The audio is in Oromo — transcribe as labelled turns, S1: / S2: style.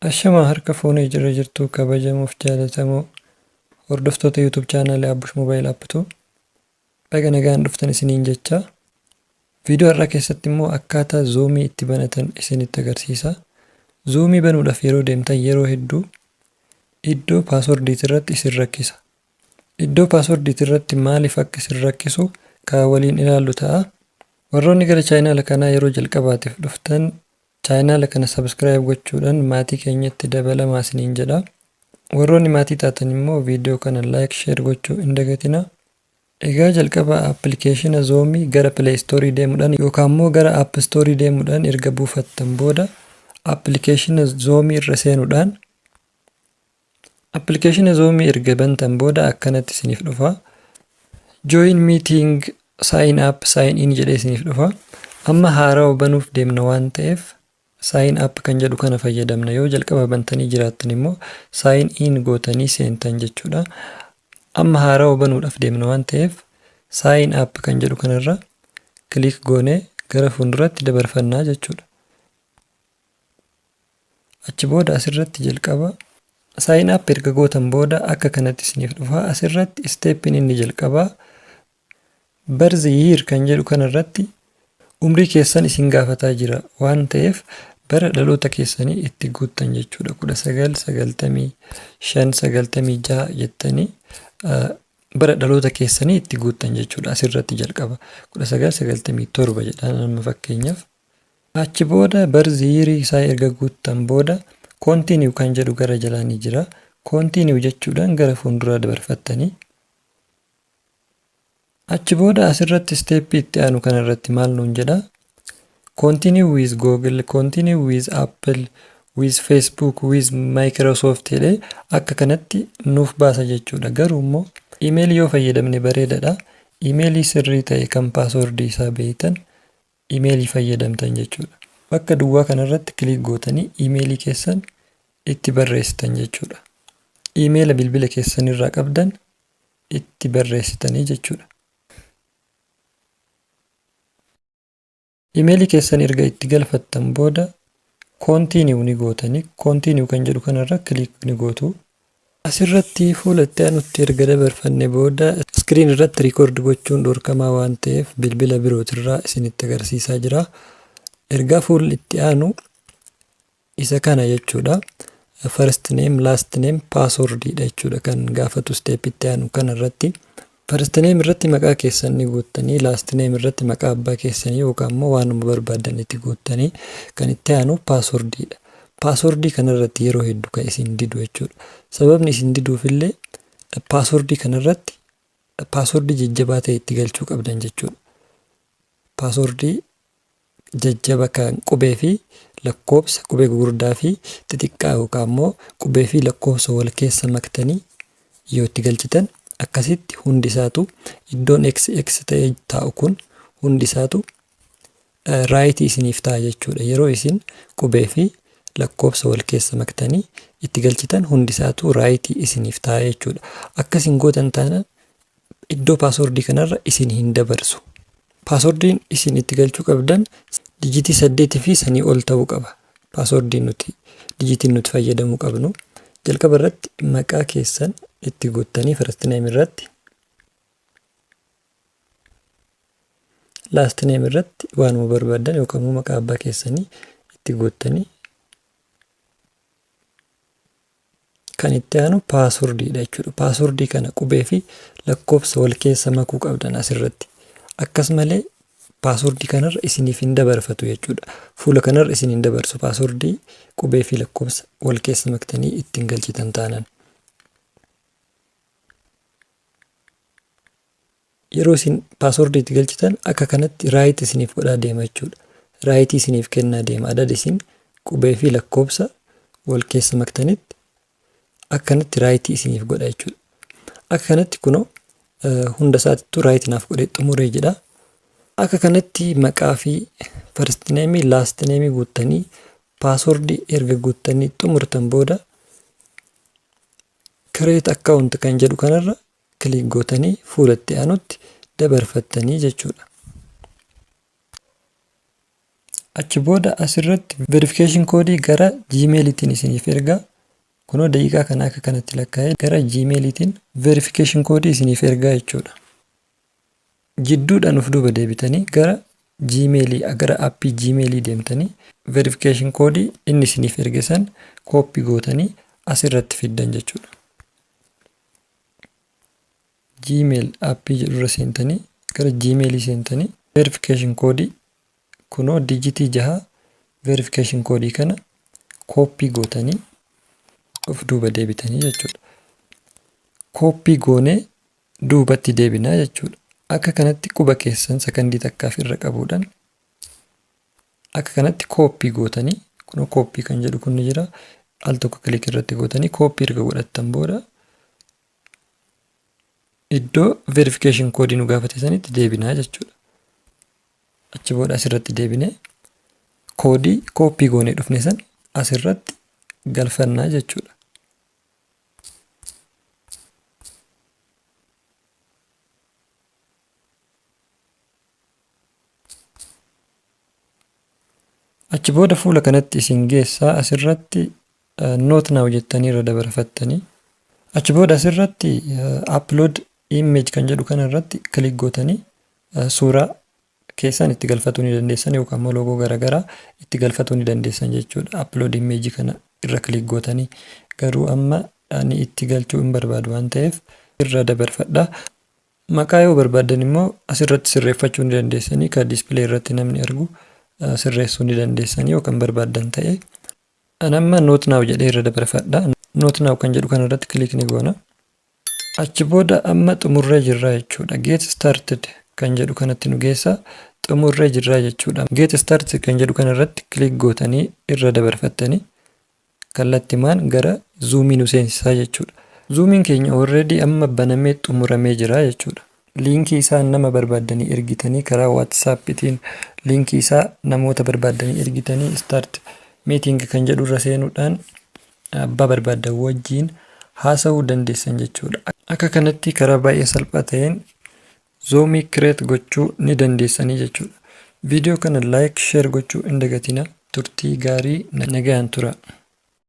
S1: Ashamaa harka fuunee jirra jirtu kabajamuuf jaalatamoo hordoftoota YouTube chaanaalii Abbush Mobile App 2 baga nagaan dhuftan isiniin jecha. Viidiyoo har'aa keessatti immoo akkaataa Zoomii itti banatan isinitti agarsiisa. Zoomii banuudhaaf yeroo deemtan yeroo hedduu iddoo paaswordiiti irratti isin rakkisa. Iddoo paaswordiiti irratti maaliif akka isin rakkisu kan waliin ilaallu ta'a. Warroonni gara chaayinaala kanaa yeroo jalqabaatiif dhuftan chaayinaala kana subscribe gochuudhaan maatii keenyatti dabalamaa isiniin jedha. Warroonni maatii taatan immoo viidiyoo kana like share gochuu hin dagatinaa. Egaa jalqaba appilikeeshina Zoomii gara Play Store deemuudhaan yookaan immoo gara App Store deemuudhaan erga buufattan booda appilikeeshina Zoomii irra seenuudhaan Appilikeeshina Zoomii erga bantan booda akkanatti isiniif dhufa. Join meeting, sign up, sign in jedhee isiniif dhufa. Amma haarawa banuuf deemna waan ta'eef sign up kan jedhu kana fayyadamna. Yoo jalqaba bantanii jiraattan immoo sign in gootanii seentan jechuudha. Amma haarawa banuudhaaf deemna waan ta'eef sign up kan jedhu kanarra click goonee gara fuulduratti dabarfannaa jechuudha. Achi booda asirratti jalqaba sign up erga gootan booda akka kanatti isiniif dhufa. Asirratti stepin inni jalqabaa birth year kan jedhu kanarratti umrii keessan isin gaafataa jira waan ta'eef bara dhaloota keessanii itti guuttan jechuudha. 1995 96 jettanii bara dhaloota keessanii itti guuttan jechuudha. Asirratti jalqaba 1997 jedha nama fakkeenyaaf. Achi booda birth year isaa erga guuttan booda continue kan jedhu gara jalaa ni jira. Continue jechuudhaan gara fuulduraa dabarfattanii. Achi booda asirratti steeppii itti aanu kanarratti maal nuun jedha? Continue with Google, continue with Apple, with Facebook, with Microsoft jedhee akka kanatti nuuf baasa jechuudha. Garuu immoo iimeelii yoo fayyadamne bareedaadha. Iimeelii sirrii ta'e kan paaswordii isaa beektan iimeelii fayyadamtan jechuudha. Bakka duwwaa kanarratti click gootanii iimeelii keessan itti barreessitan jechuudha. Iimeela bilbila keessanirraa qabdan itti barreessitanii jechuudha. Iimeelii keessan erga itti galfattan booda continue ni gootanii continue kan jedhu kanarra click ni gootu. Asirratti fuula itti aanutti erga dabarfanne booda screen irratti record gochuun dhorkamaa waan ta'eef bilbila birootirraa isinitti agarsiisaa jira. Ergaa fuulli itti aanu isa kana jechuudha. First name, last name, password dha jechuudha kan gaafatu step itti aanu kanarratti. First name irratti maqaa keessan ni guuttanii, last name irratti maqaa abbaa keessanii yookaan immoo waanuma barbaadan itti guuttanii kan itti aanu password dha. Paaswordii kanarratti yeroo hedduu kan isin didu jechuudha. Sababni isin diduufillee paaswordii kanarratti paaswordii jajjabaa ta'e itti galchuu qabdan jechuudha. Paaswordii jajjaba kan qubee fi lakkoofsa qubee gugurdaa fi xixiqqaa yookaan immoo qubee fi lakkoofsa wal keessa maktanii yoo itti galchitan akkasitti hundi isaatu iddoon XX ta'ee taa'u kun hundi isaatu raayitii isiniif ta'a jechuudha. Yeroo isin qubee fi lakkoofsa wal keessa maktanii itti galchitan hundi isaatu raayitii isiniif ta'a jechuudha. Akka isin gootan taanaan iddoo paaswordii kanarra isin hin dabarsu. Paaswordiin isin itti galchuu qabdan dijitii 8 fi sanii ol ta'uu qaba. Paaswordiin nuti dijitiin nuti fayyadamuu qabnu jalqaba irratti maqaa keessan itti guuttanii first name irratti last name irratti waanuma barbaadan yookaan immoo maqaa abbaa keessanii itti guuttanii kan itti aanu paaswordiidha jechuudha. Paaswordii kana qubee fi lakkoofsa wal keessa makuu qabdan asirratti. Akkas malee paaswordii kanarra isiniif hin dabarfatu jechuudha. Fuula kanarra isin hin dabarsu paaswordii qubee fi lakkoofsa wal keessa maktanii ittiin galchitan taanan. Yeroo isin paaswordii itti galchitan akka kanatti raayit isiniif godhaa deema jechuudha. Raayitii isiniif kennaa deema. Adada isin qubee fi lakkoofsa wal keessa maktanitti akkanatti raayitii isiniif godha jechuudha. Akka kanatti kunoo hunda isaatittuu raayit naaf godhee xumuree jedha. Akka kanatti maqaa fi first name last name guuttanii paaswordii erga guuttanii xumurtan booda create account kan jedhu kanarra click gootanii fuula itti aanutti dabarfattanii jechuudha. Achi booda asirratti verification koodii gara Gmailiitiin isiniif erga. Kunoo daqiiqaa kana akka kanatti lakkaa'ee gara Gmailiitiin verification koodii isiniif ergaa jechuudha. Jidduudhaan of duuba deebitanii gara Gmailii, gara aappii Gmailii deemtanii verification koodii inni isiniif erge san copy gootanii asirratti fiddan jechuudha. Gmail aappii jedhurra seentanii, gara Gmailii seentanii, verification koodii kunoo dijitii 6 verification koodii kana copy gootanii of duuba deebitanii jechuudha. Copy goonee duubatti deebinaa jechuudha. Akka kanatti quba keessan sakandii takkaaf irra qabuudhaan akka kanatti copy gootanii, kunoo copy kan jedhu kun ni jira. Al tokko click irratti gootanii copy erga godhattan booda iddoo verification koodii nu gaafate sanitti deebinaa jechuudha. Achi booda asirratti deebinee koodii copy goonee dhufne san asirratti galfannaa jechuudha. Achi booda fuula kanatti isin geessaa. Asirratti not now jettanii irra dabarfattanii, achi booda asirratti upload image kan jedhu kana irratti click gootanii suuraa keessan itti galfatuu ni dandeessan yookaan immoo loogoo garaagaraa itti galfatuu ni dandeessan jechuudha. Upload image kana irra click gootanii, garuu amma ani itti galchuu hin barbaadu waan ta'eef irra dabarfadha. Maqaa yoo barbaaddan immoo asirratti sirreeffachuu ni dandeessanii, kan display irratti namni argu sirreessuu ni dandeessanii yoo kan barbaaddan ta'e. Ani amma not now jedhee irra dabarfadha. Not now kan jedhu kanarratti click ni goona. Achi booda amma xumurree jirra jechuudha. Get started kan jedhu kanatti nu geessa. Xumurree jirra jechuudha. Get started kan jedhu kanarratti click gootanii irra dabarfattanii kallattimaan gara Zoomii nu seensisaa jechuudha. Zoomiin keenya already amma banamee xumuramee jira jechuudha. Liinkii isaa nama barbaaddanii ergitanii, karaa WhatsAppiitiin liinkii isaa namoota barbaaddanii ergitanii, start meeting kan jedhu irra seenuudhaan abbaa barbaaddan wajjin haasa'uu dandeessan jechuudha. Akka kanatti karaa baay'ee salphaa ta'een Zoomii create gochuu ni dandeessanii jechuudha. Viidiyoo kana like, share gochuu hin dagatinaa. Turtii gaarii, nagayaan tura.